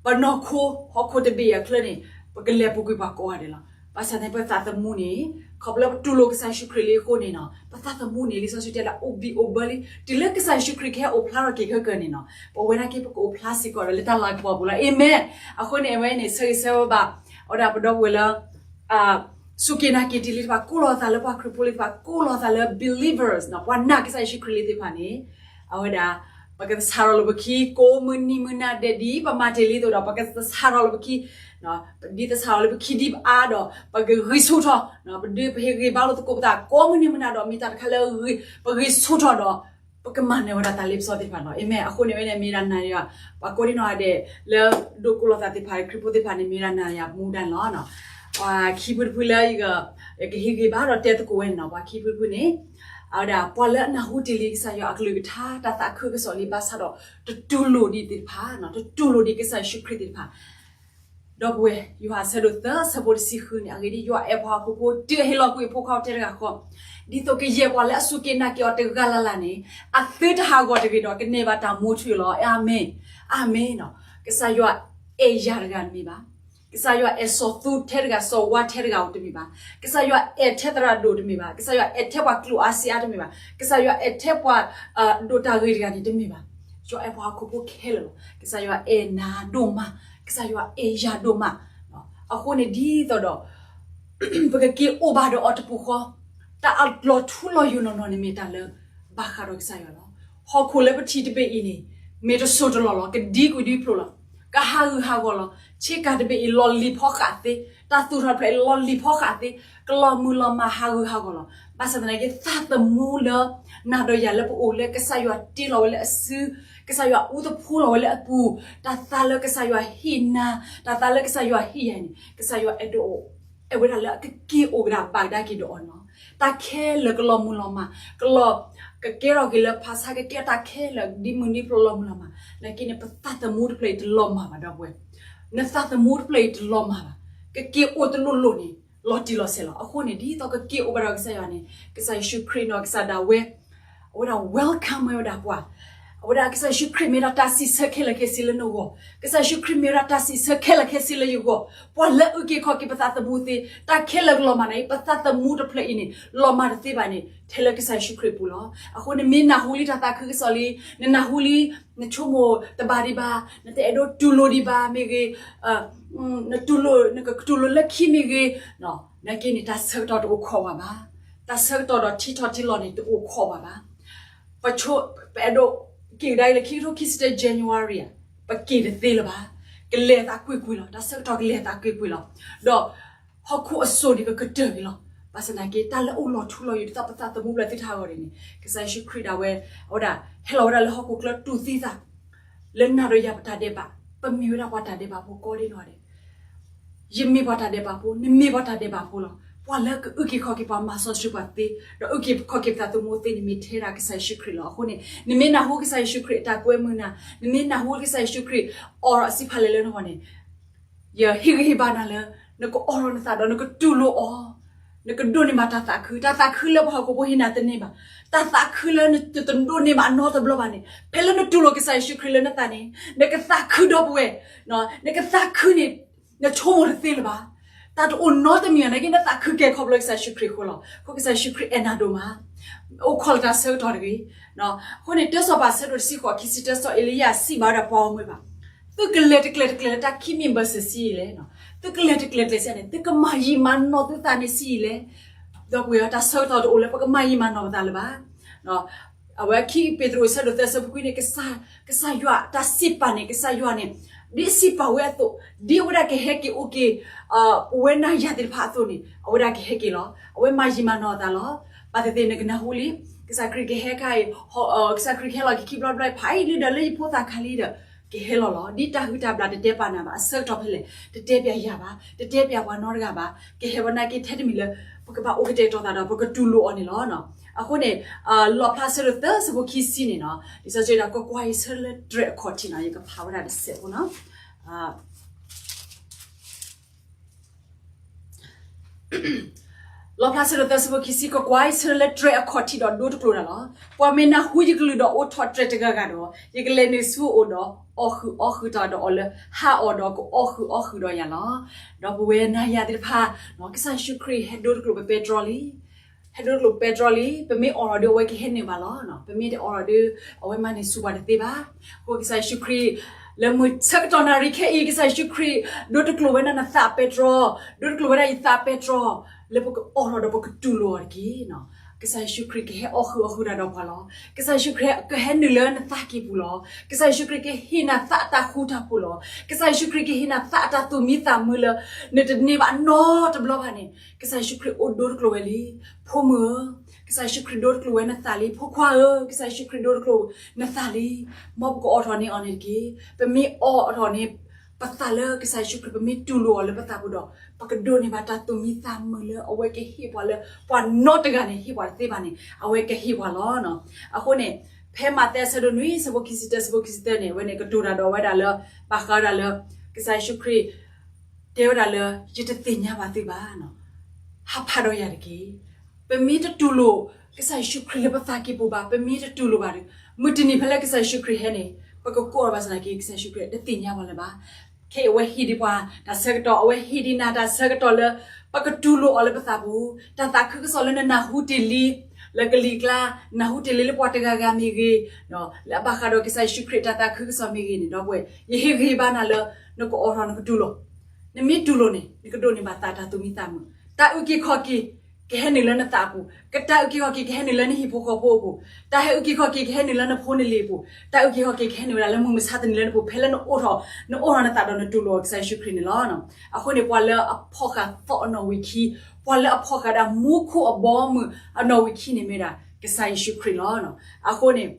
ပနီၢ်ခိ ဟီၣ်ခိၣ်တဘ့ၣ်အံၤအချၢန့ၣ် ပကလဲၤပူၤကွံာ်ပှၤကိးဂၤဒဲးလီၤ. ဘၣ်ဆၣ်သနာ်က့ ပသးသမူန့ၣ် ခီဖျိလၢပတူၢ်လိာ်ကစၢ်ယ့ၣ်ၡူးခရံာ်လံအဃိန့ၣ်နီၤ, ပသးသမူန့ၣ် လံာ်စီဆှံတဲလၢအိၣ်ဘံၣ်အိၣ်ဘၢလံ, တုၤလၢကစၢ်ယ့ၣ်ၡူးခရံာ်ကဟဲအိၣ်ဖျါထီၣ်က့ၤခဲကနံၣ်နီၤ, ပဝဲဒၣ်က့ ပကအိၣ်ဖျါစ့ၢ်ကီးဒီးလၢတၢ်လၤကပီၤပူၤလီၤ. အၤမ့ၣ်. အဃိန့ၣ် အဝဲန့ၣ် ဆၢဂ့ၤဆၢဝါဘၣ် အဝဲဒၣ်ပဒီပုၢ်ဝဲၢ်လၢ စူၢ်က့ၤနာ်က့ၤတ့ၢ်လံတဖၣ်, ကိးလီၤသးလၢပှၤခရံာ်ဖိလံတဖၣ်, ကိးလီၤသးလၢ believers နီၤ, ပှၤနာ်ကစၢ်ယ့ၣ်ၡူးခရံာ်လံသ့ၣ်တဖၣ်န့ၣ် အဝဲဒၣ် ပကသဆၣ်ထီၣ်လိာ်ပခံ ကိးမုၢ်နံၤမုၢ်နၤဒဲး ဒ်ပမၤတ့ၢ်လံအသိးဒီး ပကသဆၣ်ထီၣ်လိာ်ပခံ, ဒ်သဆၣ်ထီၣ်လိာ်ပခံဒ်ပအါဒီး ပကဂံၢ်ဆူၣ်ထီၣ်, ပဒုးပဟ့ၣ်ဂံၢ်ဘါလိာ်သကိးပသး ကိးမုၢ်နံၤမုၢ်နၤဒီး မ့ၢ်တၢ်တခါလၢ ပဂံၢ်ဆူၣ်ထီၣ်ဒီး ပကမၤနၢၤဝဲဒၣ်တၢ်လ့ပစီသ့ၣ်တဖၣ်လီၤ. အၤမ့ၣ်. အဃိန့ၣ်ဝဲန့ၣ် မ့ၢ်ဒၣ်နၤယၤ ပှၤကိးဒံနီၢ်ဂၤဒဲး လၢဒိးကိးလီၤသးသ့ၣ်တဖၣ် ခရံာ်ဖိသ့ၣ်တဖၣ်န့ၣ် မ့ၢ်ဒၣ်နၤယၤမူဒါန့ၣ်လီၤ. ပှၤခံဖုတဖုလၢ ယကဟ့ၣ်ဂံၢ်ဘါဒီးတဲသကိးဝဲန့ၣ်နီၤ, ပှၤခံဖုတဖုန့ၣ် အဝဲဒၣ် ပှၤလၢအနၢ်ဟူတ့ၢ်လံကစၢ်ယွၤအကလုၢ်ကထါ တၢ်သးခုကစီၣ်လံ ဘၣ်ဆၣ်ဒီး တတူၢ်လိာ်ဒံးသ့ၣ်တဖၣ်, တတူၢ်လိာ်ဒံးကစၢ်ယ့ၣ်ၡူးခရံာ်သ့ၣ်တဖၣ် ဒီပုၢ်ဝဲၢ်, ယိၤဟၣ်အဆၢဒိၣ်သၢ အဆၢဖိတဆံဃုန့ၣ်, အဂ့ၢ်ဒ်အံၤ, ယွၤအဲၣ်ပှၤဟီၣ်ခိၣ်ဖိတုၤအဟ့ၣ်လီၤကွံာ်အဖိခွါအိၣ်ထဲတဂၤဃီ, ဒ်သိးကယဲၢ်ပှၤလၢအစူၢ်က့ၤနာ်က့ၤအီၤတဂၤလၢ်လၢ်န့ၣ် အသုတဟးဂီၤတဂ့ၤဒီး ကန့ၢ်ဘၣ်တၢ်မူထူယိာ်လီၤ. အၤမ့ၣ်, အၤမ့ၣ်. ကစၢ်ယွၤအဲၣ်ယၤတဂၤတမ့ၢ်ဘၣ်. ကစၢ်ယွၤအဲၣ်စီၤသူထဲတဂၤ, စီၤဝါထဲတဂၤဧိၤတမ့ၢ်ဘၣ်. ကစၢ်ယွၤအဲၣ်ထဲသရၣ်ဒိၣ်တမ့ၢ်ဘၣ်. ကစၢ်ယွၤအဲၣ်ထဲပှၤကျိၣ်အါစ့အါတမ့ၢ်ဘၣ်. ကစၢ်ယွၤအဲၣ်ထဲပှၤ ဒိၣ်တၢ်ဂ့ၤတဂၤန့ၣ်တမ့ၢ်ဘၣ်. ယွၤအဲၣ်ပှၤဟီၣ်ခိၣ်ဖိခဲလၢာ်လီၤ. ကစၢ်ယွၤအဲၣ်နၤဒိၣ်မး, ကစၢ်ယွၤအဲၣ်ယၤဒိၣ်မး. အဃိန့ၣ်ဒ်သိးဒီး ပကက့ၤအိၣ်ဘၣ်ဒီးအီၤတပူၤဃီ, တၢ်အလီၤထူလီၤယိာ်နီၢ်နီၢ်န့ၣ်မ့ၢ်တၢ်လၢဘၣ်ဃးဒီးကစၢ်ယွၤလီၤ. ဟီၣ်ခိၣ်လၢပထံၣ်တဘ့ၣ်အံၤန့ၣ် မ့ၢ်တစိၢ်တလီၢ်လီၤ, ကဒံကွံာ်ဒံဖျိးလီၤ, ကဟးဂူာ်ဟးဂီၤလီၤ. ဆ့ကၤတဘ့ၣ်အံၤလီၤလံၤဖီဃာ်သ့, တၢ်သူၣ်ထီၣ်တဖျၢၣ်အံၤလီၤလံၤဖီဃာ်သ့, ကလီၤမုၢ်လီၤမၢ်ဟးဂူာ်ဟးဂီၤလီၤ. ဘၣ်ဆၣ်သနာ်က့ သးသမူလၢနၤဒီးယၤလၢပအိၣ်လၢကစၢ်ယွၤတ့လီၤဝဲလၢအစု, ကစၢ်ယွၤအူသဖှိလီၤဝဲလၢအပူၤ, တၢ်သးလၢကစၢ်ယွၤဟ့ၣ်နၤ, တၢ်သးလၢကစၢ်ယွၤဟ့ၣ်ယၤန့ၣ် ကစၢ်ယွၤအဲၣ်ဒိး အဲၣ်ဝဲဒၣ်လၢအကက့ၤအိၣ်ကဒါဘၣ်ကဒါက့ၤဒီးအီၤနီၤ. တၢ်ခဲလၢာ်ကလီၤမုၢ်လီၤမၢ်, ကလီၤ, ကကဲထီၣ်က့ၤလၢဖးဆါ, ကကဲတၢ်ခဲလၢာ်ဒ်မုၢ်နံၤဖျိလီၤမုၢ်လီၤမၢ်, နာ်က့န့ၣ် ပသးသမူတဖျၢၣ်အံၤတလီၤမၢ်ဘၣ် ဒီပုၢ်ဝဲၢ်. နသးသမူတဖျၢၣ်အံၤတလီၤမၢ်ဘၣ်. ကက့ၤအိၣ်တလိၣ်လိၣ်န့ၣ် လီၤတံၢ်လီၤဆဲးလီၤ. အဃိန့ၣ် ဒ်သိးကက့ၤအိၣ်ဘၣ်ဒီးကစၢ်ယွၤန့ၣ် ကစၢ်ယ့ၣ်ၡူးခရံာ်နီၤ ကစၢ်ဒၣ်ဝဲ အဝဲဒၣ် welcome ဝဲဒၣ်ပှၤ, အဝဲဒၣ်ကစၢ်ယ့ၣ်ၡူးခရံာ်မ့ၢ်ဝဲဒၣ်တၢ်စံးဆၢခဲလၢာ်ခဲဆ့လၢနဂီၢ်, ကစၢ်ယ့ၣ်ၡူးခရံာ်မ့ၢ်ဝဲဒၣ်တၢ်စံးဆၢခဲလၢာ်ခဲဆ့လၢယဂီၢ်, ပှၤလၢအုၣ်က့ၤခီၣ်က့ၤပသးသမူသ့, တၢ်ခဲလၢာ်ကလီၤမၢ်န့ၣ် ပသးသမူတဖျၢၣ်အံၤန့ၣ် လီၤမၢ်တသ့ဘၣ်န့ၣ် ထဲလၢကစၢ်ယ့ၣ်ၡူးခရံာ်အပူၤလီၤ. အဃိန့ၣ် နမ့ၢ်နၢ်ဟူလံတၢ်သးခုကစီၣ်လံ, နနၢ်ဟူလံ, နဆိကမိၣ်တဘၣ်ဒံးဘၣ်, နတအဲၣ်ဒိးတူၢ်လိာ်ဒံးဘၣ်မ့ၢ်ဂ့ၤ, နတူၢ်လိာ်, နကတူၢ်လိာ်လၢခံမ့ၢ်ဂ့ၤ, နာ်က့န့ၣ် တၢ်ဆၢကတီၢ်တအိၣ်ခိးဘၣ်ဘၣ်. တၢ်ဆၢကတီၢ်ဒီးထံထီၣ်ထံလီၤန့ၣ် တအိၣ်ခိးဘၣ်ဘၣ်. ပဆိ, ပအဲၣ်ဒိးက့ၤကဒါအံၤလၢခံကထိခံဆံတၢ January ဧါ, ပက့ၤတသ့လၢၤဘၣ်. ကလဲၤသးကွ့ၢ်ကွ့ၢ်လီၤ. တၢ်ဆၢကတီၢ်ကလဲၤသးကွ့ၢ်ကွ့ၢ်လီၤ. ဒီးဟီၣ်ခိၣ်အစိၤန့ၣ် ကကတၢၢ်က့ၤလီၤ. ဘၣ်ဆၣ်သနာ်က့ တၢ်လၢအိၣ်လီၤထူလီၤယိာ်ဒ်သိးပသးသမူဖျၢၣ်သုတဟးဂီၤဒံးန့ၣ် ကစၢ်ယ့ၣ်ၡူးခရံာ်ဒၣ်ဝဲ အဝဲဒၣ် ဟဲလီၤဝဲဒၣ်လၢဟီၣ်ခိၣ်ချၢတူၢ်သံသး လၢနၤဒီးယၤပတၢ်ဒဲးဘး, ပမ့ၢ်ဝဲဒၣ်ပှၤတၢ်ဒဲးဘးဖိကိးဒ်နီၢ်ဂၤဒဲး. ယမ့ၢ်ပှၤတၢ်ဒဲးဘးဖိ, နမ့ၢ်ပှၤတၢ်ဒဲးဘးဖိလီၤ. ပှၤလၢကအုၣ်က့ၤခီၣ်က့ၤပှၤမၤစီဆှံပှၤသ့, ဒီးအုၣ်က့ၤခီၣ်က့ၤပသးသမူသ့န့ၣ် မ့ၢ်ထဲဒၣ်ကစၢ်ယ့ၣ်ၡူးခရံာ်လီၤ. အဃိန့ၣ် နမ့ၢ်နၢ်ဟူကစၢ်ယ့ၣ်ၡူးခရံာ်အတၢ်ကွဲမုာ်နၤ, နမ့ၢ်နၢ်ဟူကစၢ်ယ့ၣ်ၡူးခရံာ်အိးထီၣ်စံးဖးလဲၣ်လၢနဂီၢ်န့ၣ် ယဟ့ၣ်ဂံၢ်ဟ့ၣ်ဘါနၤလၢ နကအိးထီၣ်နသးဒီးနကတူၢ်လိာ်အီၤ, နကဒိးန့ၢ်ဘၣ်တၢ်သးခု, တၢ်သးခုလၢပှၤဟီၣ်ခိၣ်ဖိဟ့ၣ်နၤတန့ၢ်ဘၣ်, တၢ်သးခုလၢနတဒိးန့ၢ်ဘၣ်အနီတဘျီဘၣ်န့ၣ် ဖဲလၢနတူၢ်လိာ်ကစၢ်ယ့ၣ်ၡူးခရံာ်လၢနသးန့ၣ် နကသးခုဒီပုၢ်ဝဲၢ်, နကသးခုန့ၣ် နဆိကမိၣ်တသ့လၢၤဘၣ်. တၢ်တအိၣ်နီတမံၤနာ်က့ နသးခုကဲခီဖျိကစၢ်ယ့ၣ်ၡူးခရံာ်အဃိလီၤ. အဃိကစၢ်ယ့ၣ်ၡူးခရံာ်အဲၣ်နၤဒိၣ်မး, အိၣ်ခိးလၢတၢ်ဆၢကတီၢ်တဂ့ၤ. အဃိန့ၣ် တၢစီၤပၤဆၢဒိၣ်တဆံဃိး ခံဆံတၢစီၤအ့လံယၤစံးဘၣ်ဝဲဒၣ်ပှၤဂီၢ်မုၢ်ဘၣ်, သုကလဲၤတကျဲၤတကျဲၤလၢတၢ်ခံမံၤဘၢၣ်စၢၤဆံးအံၤလဲၣ်, သုကလဲၤတကျဲၤတကျဲၤဆံးန့ၣ် သုကမၤယံာ်မၤနီၢ်သုသးန့ၣ်ဆံးအံၤလဲၣ်. ဒီပုၢ်ဝဲၢ် တၢ်ဆၢကတီၢ်တအိၣ်လၢပကမၤယံာ်မၤနီၢ်ပသးလၢၤဘၣ်. အဝဲခံပ့းတရူးဆၢဒိၣ်သၢဆၢဖိခွံန့ၣ် ကစၢ်, ကစၢ်ယွၤတၢ်စံးပာ်န့ၣ် ကစၢ်ယွၤန့ၣ် ဒ်စံးပာ်ဝဲအသိး, ဒ်အဝဲဒၣ်ကဟဲက့ၤအိၣ်က့ၤ ပဝဲနၤယၤသ့ၣ်တဖၣ်အသိးန့ၣ် အဝဲဒၣ်ကဟဲက့ၤလီၤ. အဝဲမၤယံာ်မၤနီၢ်အသးလီၤ. ဘၣ်သ့ၣ်သ့ၣ်နကနၢ်ဟူလံ, ကစၢ်ခရံာ်ကဟဲခါအံၤ, ကစၢ်ခရံာ်ကဟဲလီၤက့ၤခံဘျီတဘျီ ဖးအံၤလံဒီးလၢယဖိသၣ်ခါလံဒီး ကဟဲလီၤလီၤ. ဒ်တၢ်ဟုၣ်တၢ်ဘျၣ်တတဲပာ်နၤဘၣ်, အဆၢကတီၢ်ဖဲလဲၣ် တတဲပျးယၤဘၣ်, တတဲပျးပှၤနီတဂၤဘၣ်, ကဟဲဝဲနာ်က့ထဲတမံၤလၢ ပကဘၣ်အိၣ်ကတဲာ်ကတီၤသးဒီး ပကတူၢ်လိာ်အီၤန့ၣ်လီၤ. အဃိန့ၣ် လီၣ်ဖျါဆၢဒိၣ်သၢဆၢဖိခံဆံန့ၣ်နီၤ, လံာ်စီဆှံဒီး ကကွၢ်အံၤဆၢလၢတြဲၤအခီၣ်ထံးနီၤ, ယကဖးဝဲဒၣ်တစဲးဖိနီၤ. လီၣ်ဖျါဆၢဒိၣ်သၢဆၢဖိခံဆံ, ကကွၢ်အံၤဆၢလၢတြဲၤအခီၣ်ထံးဒီးဒိတကျိၤတၢ်လီၤ. ပှၤမ့ၢ်နၢ်ဟူယကလုၢ်ဒီးအိးထီၣ်တြဲၤတဂၤဂၤဒီး ယကလဲၤနုာ်ဆူအအိၣ်ဒီးအီၣ်ဃုာ်အီဃုာ်တၢ်ဒီးအီၤလၢဟါအီၤဒီး ကအီၣ်ဃုာ်အီဃုာ်ဒီးယၤလီၤ. ဒီပုၢ်ဝဲၢ်နၤယၤသ့ၣ်တဖၣ်, ကစၢ်ယ့ၣ်ၡူးခရံာ်ဟဲဒိတကျိၤပပဲတြီလံ. ဟဲဒိတကျိၤပဲတြီလံ. ပမ့ၢ်အိးထီၣ်ဒီးအဝဲကဟဲနုာ်ဘၣ်လီၤ. ပမ့ၢ်တအိးထီၣ်ဒီး အဝဲမၤန့ၢ်ဆူၣ်ပှၤတသ့ဘၣ်. အဃိကစၢ်ယ့ၣ်ၡူးခရံာ် လၢမုၢ်ဆၢကတီၢ်နၣ်ရံၣ်ခဲအံၤ ကစၢ်ယ့ၣ်ၡူးခရံာ် ဒိတကျိၤဝဲဒၣ်နသးပဲတြီ, ဒိတကျိၤဝဲဒၣ်ယသးပဲတြီ, လၢပကအိးထီၣ်ဒီးပကတူၢ်လိာ်အီၤတက့ၢ်. ကစၢ်ယ့ၣ်ၡူးခရံာ်ကဟဲအီၣ်ဃုာ်အီဃုာ်တၢ်ဒီးပှၤလီၤ. ကစၢ်ယ့ၣ်ၡူးခရံာ်ကဟဲနုာ်လၢနသးကံၢ်ပူၤလီၤ. ကစၢ်ယ့ၣ်ၡူးခရံာ်ကဟ့ၣ်နၤသးအတၢ်ဃူတၢ်ဖိးလီၤ. ကစၢ်ယ့ၣ်ၡူးခရံာ်ကဟ့ၣ်နၤသးအတၢ်သူၣ်မံသးမုာ်လၢ နတန့ၢ်ဘၣ်နီတဘျီဘၣ်န့ၣ် ကစၢ်ယ့ၣ်ၡူးခရံာ်အိၣ်ဒိတကျိၤဝဲလံ. ဖိမုၣ်ဧၢ, ကစၢ်ယ့ၣ်ၡူးခရံာ်ဒိတကျိၤဝဲနသးလံ. ဖိခွါဧၢ, ကစၢ်ယ့ၣ်ၡူးခရံာ်ဒိတကျိၤနသးလံ. မ်ပကအိးထီၣ်န့ၢ်အီၤန့ၣ်တက့ၢ်. ပမ့ၢ်အိးထီၣ်န့ၢ် ပသးလၢကစၢ်ယ့ၣ်ၡူးခရံာ် ပမ့ၢ်တူၢ်လိာ်အီၤလၢပသးပူၤဒီး ပကဒိးန့ၢ်ဘၣ်တၢ်သူၣ်မံသးမုာ်လၢအဝဲကဟ့ၣ်ပှၤလၢ ပှၤနီတဂၤန့ၣ် ဟ့ၣ်ပှၤတသ့ဘၣ်န့ၣ် အဝဲကဟ့ၣ်ပှၤလီၤ. အဃိန့ၣ် ဖဲမးသဲအဆၢဒိၣ်နွံ အဆၢဖိခံဆံတၢ အဆၢဖိခံဆံသၢန့ၣ် အဝဲန့ၣ်ကတိၤတၢ်ဒီးဝဲဒၣ်လၢ ဘၣ်ဃးဝဲဒၣ်လၢ ကစၢ်ယ့ၣ်ၡူးခရံာ် တဲဝဲဒၣ်လၢ ယတသ့ၣ်ညါဘၣ်သုဘၣ်, ဟးဖးဒီးယၤတက့ၢ်. ပမ့ၢ်တတူၢ်လိာ် ကစၢ်ယ့ၣ်ၡူးခရံာ်လၢပသးကံၢ်ပူၤဘၣ်, ပမ့ၢ်တတူၢ်လိာ်ဘၣ်ဒီး မုၢ်တနံၤဖဲလၢကစၢ်ယ့ၣ်ၡူးခရံာ်ဟဲန့ၣ် ပကကိးအီၤဘၣ်ဆၣ်သနာ်က့ ကစၢ်ယ့ၣ်ၡူးခရံာ်တသ့ၣ်ညါပှၤလၢၤဘၣ်. ခဲအံၤအဝဲဟ့ၣ်ဒံးပှၤတၢ်ဆၢကတီၢ်, အဝဲဟ့ၣ်ဒံးနၤတၢ်ဆၢကတီၢ်လၢ ပကတူၢ်လိာ်အီၤလၢပသးပူၤ, တၢ်သးခုကစီၣ်လၢနနၢ်ဟူတ့ၢ်လံ လၢကလံၤကျါ, နၢ်ဟူတ့ၢ်လံလၢပှၤတဂၤဂၤမ့ၢ်ဂ့ၤ, လၢအဘၣ်ဃးဒီးကစၢ်ယ့ၣ်ၡူးခရံာ်တၢ်သးခုကစီၣ်မ့ၢ်ဂ့ၤန့ၣ် ဒီပုၢ်ဝဲၢ်, ယဟ့ၣ်ဂံၢ်ဘါနၤလၢ နကအိးထီၣ်နကတူၢ်လိာ်, နမ့ၢ်တူၢ်လိာ်န့ၣ် နကဒိးန့ၢ်ဘၣ်သးတၢ်သူၣ်မံသးမုာ်, တၢ်အုၣ်က့ၤခီၣ်က့ၤ ကဟဲနုာ်လၢနသးအပူၤ, တၢ်အုၣ်က့ၤခီၣ်က့ၤကဟဲနုာ်လၢနဟံၣ်ဖိဃီဖိအပူၤ, တၢ်ဟဲအုၣ်က့ၤခီၣ်က့ၤကဟဲနုာ်လၢနဖိနလံၤအပူၤ, တၢ်အုၣ်က့ၤခီၣ်က့ၤကဟဲနုာ်ဝဲဒၣ်လၢမုၢ်မဆါတနံၤလၢနပူၤ ဖဲလၢနအိးထီၣ်, နအိးထီၣ်နသးဒီးနတူၢ်လိာ်ကစၢ်ယ့ၣ်ၡူးခရံာ်န့ၣ်လီၤ. အဃိန့ၣ် ပှၤလၢအဖီၣ်ဃာ်သီအနီၣ်ဝံာ်ခံ, ပှၤလၢအဖီၣ်ဃာ်ဒၣ်မူခိၣ်အဘီအမုၢ်အနီၣ်ဝံာ်ခံန့ၣ်မ့ၢ်ဒၣ် ကစၢ်ယ့ၣ်ၡူးခရံာ်လီၤ. အဃိန့ၣ်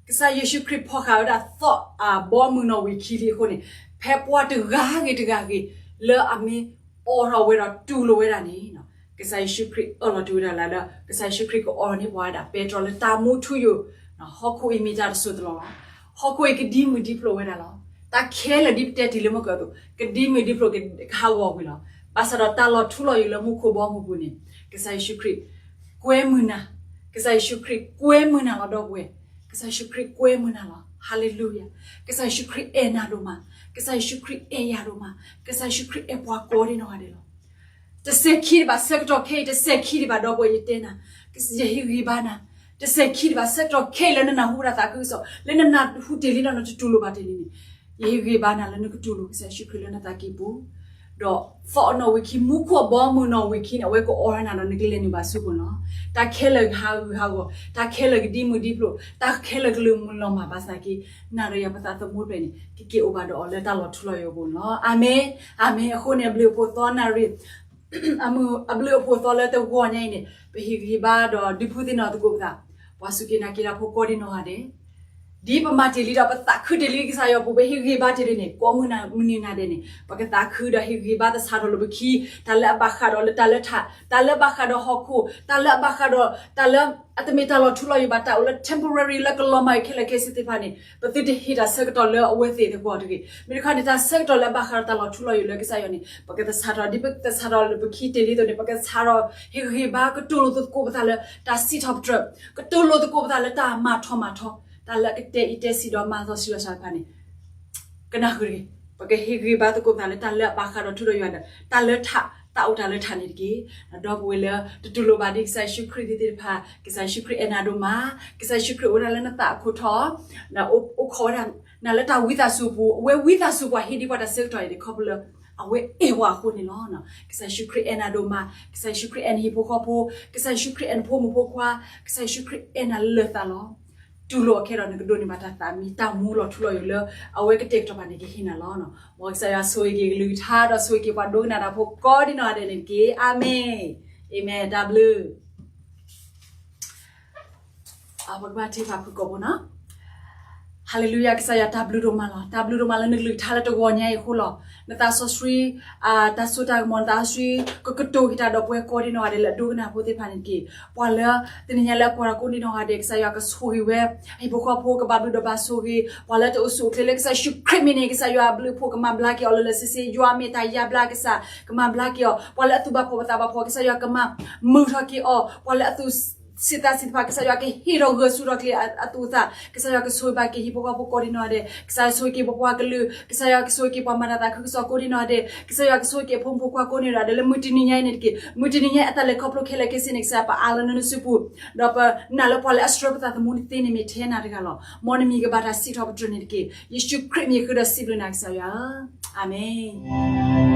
ကစၢ်ယ့ၣ်ၡူးခရံာ်ဖီၣ်ဃာ်ဝဲဒၣ်သီအဘီအမုၢ်နီၣ်ဝံာ်ခံလံအဃိန့ၣ်, ဖဲပှၤတဂၤဂ့ၤတဂၤဂ့ၤ လၢအမ့ၢ်အိးထီၣ်ဝဲဒီးတူၢ်လိာ်ဝဲဒၣ်န့ၣ်, ကစၢ်ယ့ၣ်ၡူးခရံာ်အၢၣ်လီၤတူၢ်ဝဲဒၣ်လၢ ကစၢ်ယ့ၣ်ၡူးခရံာ်ကအိးထီၣ်န့ၢ်ပှၤဝဲဒၣ် ပဲတြီလၢတၢ်မူထူယိာ်, ဟီၣ်ခိၣ်အံၤမ့ၢ်တၢ်တစိၢ်တလီၢ်လီၤ. ဟီၣ်ခိၣ်အံၤကဒံမုၢ်ဒံဖျိးဝဲဒၣ်လီၤ. တၢ်ခဲလၢာ်ဒ်ပတဲတ့ၢ်လံမ့ၢ်ကၢ်သိး ကဒံမုၢ်ဒံဖျိးကဟးဂီၤကွံာ်လီၤ. ဘၣ်ဆၣ်ဒီးတၢ်လီၤထူလီၤယိာ်လၢမူခိၣ်ဘီမုၢ်ပူၤန့ၣ်, ကစၢ်ယ့ၣ်ၡူးခရံာ် ကွဲမုာ်နၤ, ကစၢ်ယ့ၣ်ၡူးခရံာ်ကွဲမုာ်နၤလီၤ ဒီပုၢ်ဝဲၢ်, ကစၢ်ယ့ၣ်ၡူးခရံာ်ကွဲမုာ်နၤလီၤ. ဟါလ့လူယၤ, ကစၢ်ယ့ၣ်ၡူးခရံာ်အဲၣ်နၤဒိၣ်မး, ကစၢ်ယ့ၣ်ၡူးခရံာ်အဲၣ်ယၤဒိၣ်မး, ကစၢ်ယ့ၣ်ၡူးခရံာ်အဲၣ်ပှၤကိးဒံနီၢ်ဂၤဒဲးလီၤ. တစဲးခံဒံးဘၣ် ဆၢကတီၢ်ခဲအံၤ တစဲးခံဒံးဘၣ် ဒီပုၢ်ဝဲၢ် ယတဲနၤ, ယဟ့ၣ်ဂံၢ်ဘါနၤ, တစဲးခံဒံးဘၣ် ဆၢကတီၢ်ခဲအံၤလၢနနၢ်ဟူဝဲဒၣ်သးခုကစီၣ် လၢနနၢ်ဟူတ့ၢ်လံဒီးနတတူၢ်လိာ်ဘၣ်တ့ၢ်လံန့ၣ်, ယဟ့ၣ်ဂံၢ်ဘါနၤလၢနကတူၢ်လိာ်ကစၢ်ယ့ၣ်ၡူးခရံာ်လၢနသးကံၢ်ပူၤ, ဒီးသီအနီၣ်ဝံာ်ခံ မူခိၣ်အဘီအမုၢ်နီၣ်ဝံာ်ခံန့ၣ် အဝဲကအိးထီၣ်နၤဒီးနကလဲၤနုာ်ဘၣ်ဆူပူၤန့ၣ်လီၤ. တၢ်ခဲလၢာ်ကဟးဂူာ်ဟးဂီၤ, တၢ်ခဲလၢာ်ကဒံမုၢ်ဒံဖျိး, တၢ်ခဲလၢာ်ကလုၢ်မုၢ်လီၤမၢ်ဘၣ်ဆၣ်က့, နၤဒီးယၤပသးသမူတဖျၢၣ်န့ၣ် ကက့ၤအိၣ်ဘၣ်ဒီးအီၤလၢတၢ်လီၤထူလီၤယိာ်အပူၤန့ၣ်လီၤ. အၤမ့ၣ်, အၤမ့ၣ်. အဃိန့ၣ် အဘျုးအဖှိၣ်သီနၣ်ရံၣ် အဘျုးအဖှိၣ်သီလၢတဂီၤညါအံၤန့ၣ် ပဟ့ၣ်ဂံၢ်ဘါဒီးဒုးဖုသ့ၣ်နီၣ်သကိးပသး, ပှၤစူၢ်က့ၤနာ်က့ၤတၢ်ဖိကိးဒံနီၢ်ဂၤဒဲး, ဒ်ပမၤတ့ၢ်လံဒီးပသးခုတ့ၢ်လံကစၢ်ယွၤအပူၤ ပဟ့ၣ်ဂံၢ်ဘါတ့ၢ်လံန့ၣ် ကိးမုၢ်နံၤနၤဒဲးန့ၣ် ပကသးခုဒီးဟ့ၣ်ဂံၢ်ဘါသဆၣ်ထီၣ်လိာ်ပခံ, တၢ်လၢအဘၣ်ဃးဒီးလၢတၢ်လၢထး, တၢ်လၢအဘၣ်ဃးဒီးဟီၣ်ခိၣ်, တၢ်လၢအဘၣ်ဃးဒီး တၢ်လၢအတမ့ၢ်တၢ်လီၤထူလီၤယိာ်ဘၣ် တၢ်အိၣ်လၢ temporary လၢကလီၤမၢ်အံၤခဲလၢာ်ခဲဆ့သ့ၣ်တဖၣ်န့ၣ် ပသုတဟ့ၣ်တၢ်ဆၢကတီၢ်လၢအဝဲသ့ၣ်သကိးတဂ့ၤ. မ့ၢ်တခီန့ၣ် တၢ်ဆၢကတီၢ်လၢအဘၣ်ဃးဒီးတၢ်လီၤထူလီၤယိာ်လၢကစၢ်ယွၤန့ၣ် ပကသဆၣ်ထီၣ်, ဒ်ပသဆၣ်ထီၣ်လၢပခံတ့ၢ်လံအသိးန့ၣ် ပကသဆၣ်ထီၣ်ဟ့ၣ်ဂံၢ်ဘါ ကတိၤလိာ်သကိးပသးလၢတၢ်စံးထီၣ်ပတြၢၤ, ကတိၤလိာ်သကိးပသးလၢတၢ်မၤထီၣ်မၤထီ, တၢ်လၢအကတဲအံၤတဲဆံးဒီးမၤသီဆံးလီၤစှၤတဖၣ်န့ၣ် ကနၣ်ဃုာ်တဂ့ၤ. ပကဟ့ၣ်ဂံၢ်ဘါသကိးပသးလၢတၢ်လၢအဘၣ်ဃးဒီးထူဒီးယွၤဒီး တၢ်လၢထး, တၢ်အိၣ်တၢ်လၢထးန့ၣ်တက့ၢ်. ဒီပုၢ်ဝဲၢ်လၢတတူၢ်လိာ်ဘၣ်ဒ်ကစၢ်ယ့ၣ်ၡူးခရံာ်သ့ၣ်တဖၣ်, ကစၢ်ယ့ၣ်ၡူးခရံာ်အဲၣ်နၤဒိၣ်မး, ကစၢ်ယ့ၣ်ၡူးခရံာ်အိၣ်ဝဲဒၣ်လၢနသးအခိၣ်ထီၣ်, အိၣ်ခိးဝဲဒၣ်နၤလၢတၢ်ဝံသးစူၤအပူၤ, အဝဲဝံသးစူၤပှၤဟ့ၣ်ဒံးပှၤတၢ်ဆၢကတီၢ်အံၤန့ၣ် ခီဖျိလၢ အဝဲအဲၣ်ပှၤအဃိန့ၣ်လီၤ. ကစၢ်ယ့ၣ်ၡူးခရံာ်အဲၣ်နၤဒိၣ်မး, ကစၢ်ယ့ၣ်ၡူးခရံာ်အဲၣ်နဟံၣ်ဖိဃီဖိ, ကစၢ်ယ့ၣ်ၡူးခရံာ်အဲၣ်နဖိမုၣ်ဖိခွါ, ကစၢ်ယ့ၣ်ၡူးခရံာ်အဲၣ်နၤလၢသးလီၤ. တူၢ်လိာ်အီၤခဲဒီး နကဒိးန့ၢ်ဘၣ်တၢ်သးမံတၢ်မူလီၤထူလီၤယိာ်လၢ အဝဲကတဲာ်ကတီၤပာ်န့ၣ်ကဟ့ၣ်နၤလီၤ. မ်ကစၢ်ယွၤဆိၣ်ဂ့ၤက့ၤကလုၢ်ကထါဒီးဆိၣ်ဂ့ၤက့ၤပှၤဒိကနၣ်တၢ်ဖိကိးဒံနီၢ်ဂၤဒဲးန့ၣ်တက့ၢ်. အၤမ့ၣ်, အၤမ့ၣ်, တၢ်ဘျုး ပကဘၣ်ထံၣ်ဘၣ်ဖုၣ်ကိာ်ဖိနီၤ. ဟါလ့လူယၤ ကစၢ်ယွၤတၢ်ဘျုးဒိၣ်မးလီၤ. တၢ်ဘျုးဒိၣ်မးလၢနကလုၢ်ကထါလၢတဂီၤညါအံၤအဃိလီၤ. နသးစီဆှံ တၢ်စိတၢ်ကမီၤ နသးစီဆှံ ကကတိၤက့ၤတၢ်ဒီးပဝဲကိးဒံနီၢ်ဂၤဒဲးလၢအဒိကနၣ်ဖိသ့ၣ်တဖၣ်န့ၣ်တက့ၢ်. ပှၤလၢ တနံၤညါလၢအကွၢ်တၢ်ကိးဒံနီၢ်ဂၤဒဲး ကစၢ်ယွၤကဆိၣ်ဂ့ၤဝဲ ဟံၣ်ဖိဃီဖိ ကဘၣ်ဘျုးဒီးဘၣ်ဆိၣ်ဂ့ၤ ပှၤလၢတအိၣ်ဆူၣ်အိၣ်ချ့လၢကစၢ်ယ့ၣ်ၡူးခရံာ်မံၤန့ၣ် ကစၢ်ယွၤအဘျုးအဖှိၣ်ကမၤဘျါက့ၤအီၤလၢလၢဆ့ဆ့ ယွၤမ့ၢ်တၢ်ယါဘျါကစၢ် ကမၤဘျါက့ၤအီၤ ပှၤလၢအသူၣ်ဘၣ်ဖှီၣ်ပသးဘၣ်ဖှီၣ် ကစၢ်ယွၤကမၤမုာ်ထီၣ်က့ၤအီၤ ပှၤလၢအသူၣ်ဆံးသးဆံးတဖၣ် ကစၢ်ယွၤကဟ့ၣ်ထီၣ်ဂၢၢ်ဆူၣ်ထီၣ်က့ၤအသူၣ်အသး ကစၢ်ယွၤကဆိၣ်ဂ့ၤဘၣ်က့ၤဟံၣ်ဖိဃီဖိကိးဒံနီၢ်ဂၤဒဲး ကစၢ်ယွၤဆိၣ်ဂ့ၤက့ၤပပှၤကလုာ် ကစၢ်ယွၤကဆိၣ်ဂ့ၤက့ၤပှၤမၤတၢ်သးခုကစီၣ်ကိးဒံနီၢ်ဂၤဒဲး ကစၢ်ယွၤကဆိၣ်ဂ့ၤက့ၤအဖိမုၣ်ဖိခွါကိးဒံနီၢ်ဂၤဒဲး လၢမုၢ်တနံၤညါအံၤန့ၣ်တက့ၢ် မုၢ်တနံၤညါအံၤအတၢ်လဲၤခီဖျိခဲလၢာ်ခဲဆ့န့ၣ် ကစၢ်ယွၤပအးလီၤနစုပူၤ ဒီးပနာ်လၢပှၤလၢအဆှၢပသးသမူန့ၣ်သ့န့ၣ်မ့ၢ်ထဲနၤတဂၤလီၤ မ်နမံၤကဘၣ်တၢ်စံးထီၣ်ပတြၢၤန့ၣ်တက့ၢ် ယ့ၣ်ၡူးခရံာ်မံၤဃုာ်ဒီးစံးဘျုးနၤကစၢ်ယွၤဧၢ အၤမ့ၣ်